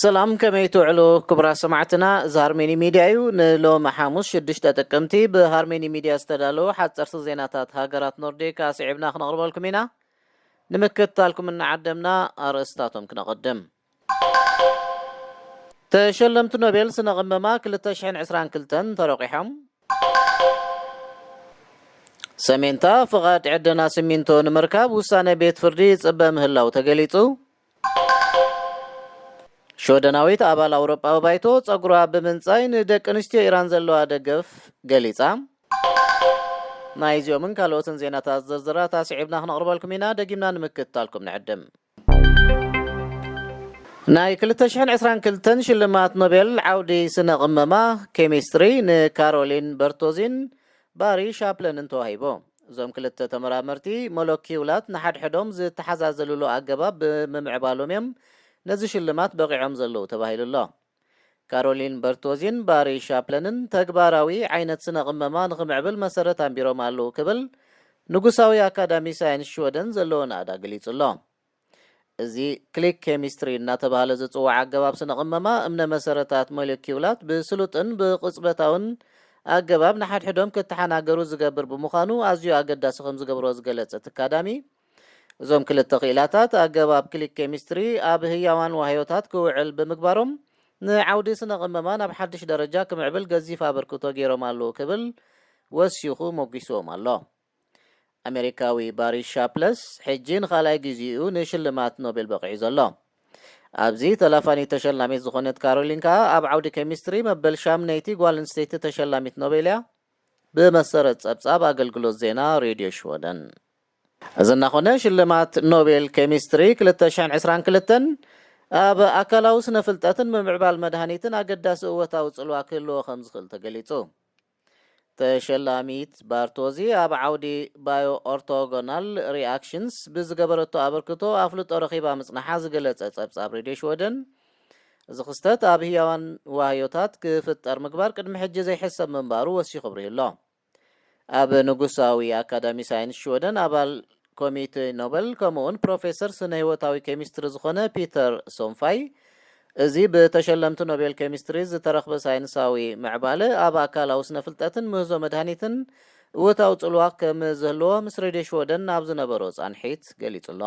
ሰላም፣ ከመይ ትውዕሉ ክቡራት ሰማዕትና? እዚ ሃርሜኒ ሚድያ እዩ። ንሎሚ ሓሙስ ሽዱሽተ ጥቅምቲ ብሃርሜኒ ሚድያ ዝተዳለዉ ሓፀርቲ ዜናታት ሃገራት ኖርዲክ ኣስዒብና ክነቕርበልኩም ኢና። ንምክትታልኩም እናዓደምና ኣርእስታቶም ክነቐድም። ተሸለምቲ ኖቤል ስነ ቅመማ ክልተ ሽሕን ዕስራን ክልተን ተረቂሖም። ሰሜንታ ፍቓድ ዕደና ሲሚንቶ ንምርካብ ውሳነ ቤት ፍርዲ ይጽበ ምህላው ተገሊጹ። ሽወደናዊት ኣባል ኣውሮጳዊ ባይቶ ጸጉራ ብምንጻይ ንደቂ ኣንስትዮ ኢራን ዘለዋ ደገፍ ገሊጻ። ናይዚኦምን ካልኦትን ዜናታት ዝርዝራት ኣስዒብና ክነቕርበልኩም ኢና። ደጊምና ንምክትታልኩም ንዕድም። ናይ ክልተ ሽሕን ዕስራን ክልተን ሽልማት ኖቤል ዓውዲ ስነ ቅመማ ኬሚስትሪ ንካሮሊን በርቶዚን ባሪ ሻፕለንን ተዋሂቦ። እዞም ክልተ ተመራመርቲ ሞለኪውላት ንሓድሕዶም ዝተሓዛዘሉሉ ኣገባብ ብምምዕባሎም እዮም ነዚ ሽልማት በቒዖም ዘለዉ ተባሂሉ ኣሎ። ካሮሊን በርቶዚን ባሪ ሻፕለንን ተግባራዊ ዓይነት ስነ ቅመማ ንክምዕብል መሰረት ኣንቢሮም ኣለዉ ክብል ንጉሳዊ ኣካዳሚ ሳይንስ ሽወደን ዘለዎ ናእዳ ገሊጹ ኣሎ። እዚ ክሊክ ኬሚስትሪ እናተባህለ ዝጽዋዕ ኣገባብ ስነ ቅመማ እምነ መሰረታት ሞለኪውላት ብስሉጥን ብቕጽበታውን ኣገባብ ንሓድሕዶም ክተሓናገሩ ዝገብር ብምዃኑ ኣዝዩ ኣገዳሲ ከም ዝገብሮ ዝገለጸ እቲ ኣካዳሚ፣ እዞም ክልተ ክኢላታት ኣገባብ ክሊክ ኬሚስትሪ ኣብ ህያዋን ዋህዮታት ክውዕል ብምግባሮም ንዓውዲ ስነ ቅመማ ናብ ሓድሽ ደረጃ ክምዕብል ገዚፍ ኣበርክቶ ገይሮም ኣለዉ ክብል ወሲኹ ሞጒስዎም ኣሎ። ኣሜሪካዊ ባሪ ሻፕለስ ሕጂ ንኻልኣይ ግዜኡ ንሽልማት ኖቤል በቒዑ ዘሎ። ኣብዚ ተላፋኒት ተሸላሚት ዝኾነት ካሮሊን ከኣ ኣብ ዓውዲ ኬሚስትሪ መበል ሻምነይቲ ጓል ኣንስተይቲ ተሸላሚት ኖቤል እያ። ብመሰረት ጸብጻብ ኣገልግሎት ዜና ሬድዮ ሽወደን። እዚ እናኾነ ሽልማት ኖቤል ኬሚስትሪ ክልተ ሽሕን ዕስራን ክልተን ኣብ ኣካላዊ ስነ ፍልጠትን ምምዕባል መድሃኒትን ኣገዳሲ እወታዊ ጽልዋ ክህልዎ ከም ዝኽእል ተገሊጹ። ተሸላሚት ባርቶዚ ኣብ ዓውዲ ባዮ ኦርቶጎናል ሪኣክሽንስ ብዝገበረቶ ኣበርክቶ ኣፍልጦ ረኺባ ምጽናሓ ዝገለጸ ጸብጻብ ሬድዮ ሽወደን፣ እዚ ክስተት ኣብ ህያዋን ዋህዮታት ክፍጠር ምግባር ቅድሚ ሕጂ ዘይሕሰብ ምንባሩ ወሲኹ ኣብሪሁ ኣሎ። ኣብ ንጉሳዊ ኣካዳሚ ሳይንስ ሽወደን ኣባል ኮሚቴ ኖበል ከምኡውን ፕሮፌሰር ስነ ህይወታዊ ኬሚስትሪ ዝኾነ ፒተር ሶንፋይ፣ እዚ ብተሸለምቲ ኖቤል ኬሚስትሪ ዝተረኽበ ሳይንሳዊ ምዕባለ ኣብ ኣካላዊ ስነ ፍልጠትን ምህዞ መድሃኒትን እወታዊ ጽልዋ ከም ዝህልዎ ምስ ሬድዮ ሽወደን ኣብ ዝነበሮ ጻንሒት ገሊጹ ኣሎ።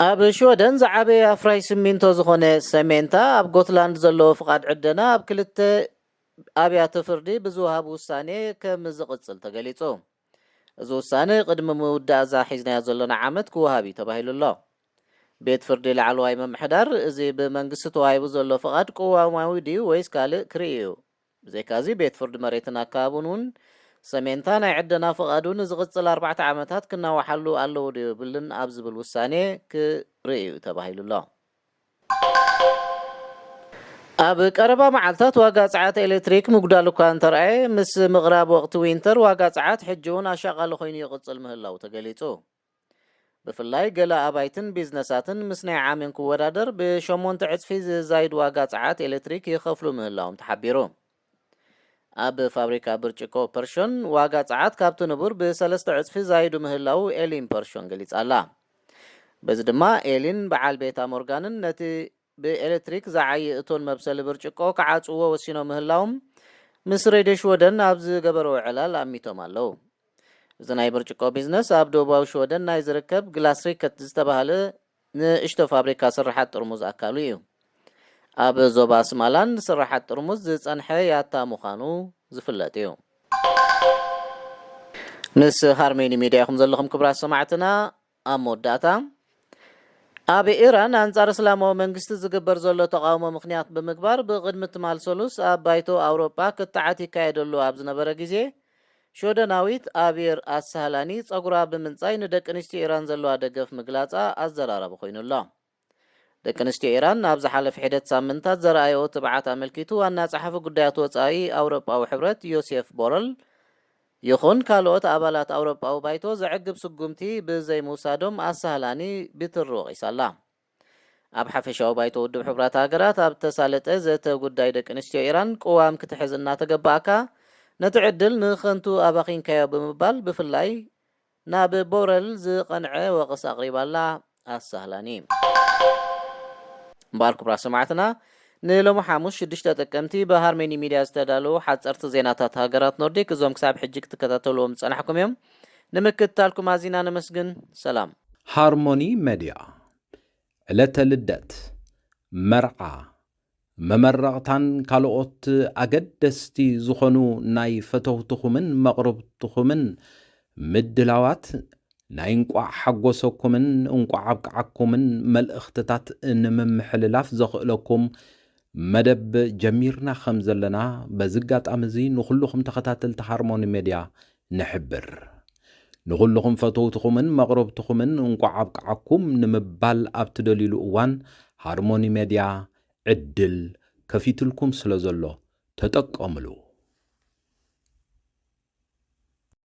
ኣብ ሽወደን ዝዓበየ ኣፍራይ ሲሚንቶ ዝኾነ ሰሜንታ ኣብ ጎትላንድ ዘለዎ ፍቓድ ዕደና ኣብ ክልተ ኣብያተ ፍርዲ ብዝወሃብ ውሳኔ ከም ዝቕጽል ተገሊጹ። እዚ ውሳነ ቅድሚ ምውዳእ እዛ ሒዝናዮ ዘለና ዓመት ክወሃብ እዩ ተባሂሉ ኣሎ። ቤት ፍርዲ ላዕለዋይ ምምሕዳር እዚ ብመንግስቲ ተዋሂቡ ዘሎ ፍቓድ ቅዋማዊ ድዩ ወይስ ካልእ ክርኢ እዩ። ብዘይካዚ ቤት ፍርዲ መሬትን ኣከባብን እውን ሰሜንታ ናይ ዕደና ፍቓዱ ንዝቕጽል ኣርባዕተ ዓመታት ክናዋሓሉ ኣለዎ ድዩ የብልን ኣብ ዝብል ውሳኔ ክርኢ እዩ ተባሂሉ ኣሎ። ኣብ ቀረባ መዓልታት ዋጋ ጸዓት ኤሌክትሪክ ምጉዳል እኳ እንተረኣየ፣ ምስ ምቕራብ ወቕቲ ዊንተር ዋጋ ጸዓት ሕጂ እውን ኣሻቓሊ ኮይኑ ይቕጽል ምህላው ተገሊጹ። ብፍላይ ገለ ኣባይትን ቢዝነሳትን ምስ ናይ ዓምን ክወዳደር ብሸሞንተ ዕጽፊ ዝዛይድ ዋጋ ጸዓት ኤሌክትሪክ ይኸፍሉ ምህላዎም ተሓቢሩ። ኣብ ፋብሪካ ብርጭቆ ፐርሾን ዋጋ ጸዓት ካብቲ ንቡር ብሰለስተ ዕጽፊ ዛይዱ ምህላዉ ኤሊን ፐርሾን ገሊጻ ኣላ። በዚ ድማ ኤሊን በዓል ቤታ ሞርጋንን ነቲ ብኤሌክትሪክ ዝዓዪ እቶን መብሰሊ ብርጭቆ ክዓጽውዎ ወሲኖም ምህላዎም ምስ ሬድዮ ሽወደን ኣብ ዝገበርዎ ዕላል ኣሚቶም ኣለዉ። እዚ ናይ ብርጭቆ ቢዝነስ ኣብ ደቡባዊ ሽወደን ናይ ዝርከብ ግላስሪከት ዝተባህለ ንእሽቶ ፋብሪካ ስርሓት ጥርሙዝ ኣካሉ እዩ። ኣብ ዞባ ስማላንድ ስርሓት ጥርሙዝ ዝጸንሐ ያታ ምዃኑ ዝፍለጥ እዩ። ምስ ሃርሜኒ ሚድያ ኢኹም ዘለኹም ክቡራት ሰማዕትና። ኣብ መወዳእታ፣ ኣብ ኢራን ኣንጻር እስላማዊ መንግስቲ ዝግበር ዘሎ ተቓውሞ ምኽንያት ብምግባር ብቕድሚ ትማል ሰሉስ ኣብ ባይቶ ኣውሮጳ ክትዓት ይካየደሉ ኣብ ዝነበረ ግዜ፣ ሽወደናዊት ኣቢር ኣሳህላኒ ጸጉራ ብምንጻይ ንደቂ ኣንስትዮ ኢራን ዘለዋ ደገፍ ምግላጻ ኣዘራራቢ ኮይኑ ኣሎ። ደቂ ኣንስትዮ ኢራን ኣብ ዝሓለፈ ሒደት ሳምንታት ዘርኣየኦ ትብዓት ኣመልኪቱ ዋና ጸሓፊ ጉዳያት ወጻኢ ኣውሮጳዊ ሕብረት ዮሴፍ ቦረል ይኹን ካልኦት ኣባላት ኣውሮጳዊ ባይቶ ዘዕግብ ስጉምቲ ብዘይምውሳዶም ኣሳህላኒ ብትሪ ወቒሳ ኣላ። ኣብ ሓፈሻዊ ባይቶ ውድብ ሕቡራት ሃገራት ኣብ ተሳለጠ ዘተ ጉዳይ ደቂ ኣንስትዮ ኢራን ቅዋም ክትሕዝ እናተገባእካ ነቲ ዕድል ንኸንቱ ኣባኺንካዮ ብምባል ብፍላይ ናብ ቦረል ዝቐንዐ ወቐሳ ኣቕሪባ ኣላ። ኣሳህላኒ። እምበኣር ክቡራት ሰማዕትና፣ ንሎሚ ሓሙስ ሽዱሽተ ጥቅምቲ ብሃርመኒ ሚድያ ዝተዳለዉ ሓፀርቲ ዜናታት ሃገራት ኖርዲክ፣ እዞም ክሳብ ሕጂ ክትከታተልዎም ዝጸናሕኩም እዮም። ንምክትታልኩም ኣዚና ነመስግን። ሰላም። ሃርሞኒ ሜድያ፣ ዕለተ ልደት፣ መርዓ፣ መመረቕታን ካልኦት ኣገደስቲ ዝኾኑ ናይ ፈተውትኹምን መቕርብትኹምን ምድላዋት፣ ናይ እንቋዕ ሓጎሰኩምን እንቋዕ ኣብቅዓኩምን መልእኽትታት ንምምሕልላፍ ዘኽእለኩም መደብ ጀሚርና ከም ዘለና በዚ ኣጋጣሚ እዚ ንኹልኹም ተኸታተልቲ ሃርሞኒ ሜድያ ንሕብር። ንኹልኹም ፈተውትኹምን መቕረብትኹምን እንቋዕ ኣብቅዓኩም ንምባል ኣብ ትደልዩሉ እዋን ሃርሞኒ ሜድያ ዕድል ከፊትልኩም ስለ ዘሎ ተጠቀምሉ።